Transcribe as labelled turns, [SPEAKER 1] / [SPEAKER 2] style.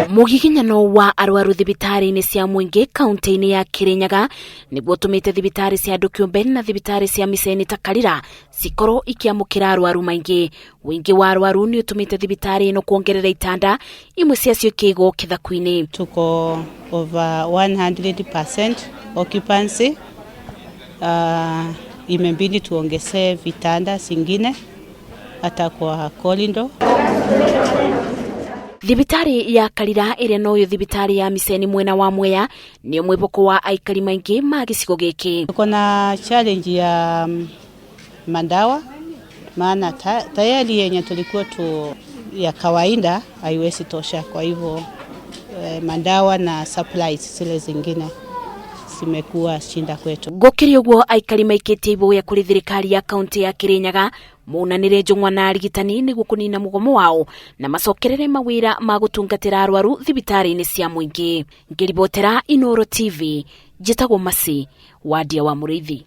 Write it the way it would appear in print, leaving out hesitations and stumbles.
[SPEAKER 1] Mũgiginyano wa arwaru thibitarĩ-inĩ cia mũingĩ kaunti-inĩ ya Kirinyaga nĩguo ũtũmĩte thibitarĩ cia andũ kĩũmbe na thibitarĩ cia miceni ta Karira cikorwo ikĩamũkĩra arwaru maingĩ. Ũingĩ wa arwaru nĩ ũtũmĩte thibitarĩ ĩno kuongerera itanda, imwe ciacio ikĩigwo kĩthaku-inĩ.
[SPEAKER 2] Tuko over 100% occupancy. Imebidi tuongezee vitanda zingine hata kwa corridor.
[SPEAKER 1] Thibitarĩ ya Karira ĩrĩa noyo thibitarĩ ya miceni mwena wa Mwea nĩ mwĩhoko wa aikari maingĩ ma gĩcigo gĩkĩ.
[SPEAKER 2] Tuko na challenge ya madawa, maana tayari yenye tulikuwa tu ya kawaida haiwezi tosha. Kwa hivyo madawa na supplies zile zingine zimekuwa shinda kwetu.
[SPEAKER 1] Gũkĩrĩ ũguo, aikari maikĩtie iboya kũrĩ thirikari ya kaunti ya Kirinyaga monanĩre njũng'wa na arigitani nĩguo kũnina mũgomo wao na macokerere mawĩra ma gũtungatĩra arwaru thibitarĩ-inĩ cia mũingĩ. Ngĩribotera Inooro TV, njĩtagwo Masi Wadia wa Mũrĩithi.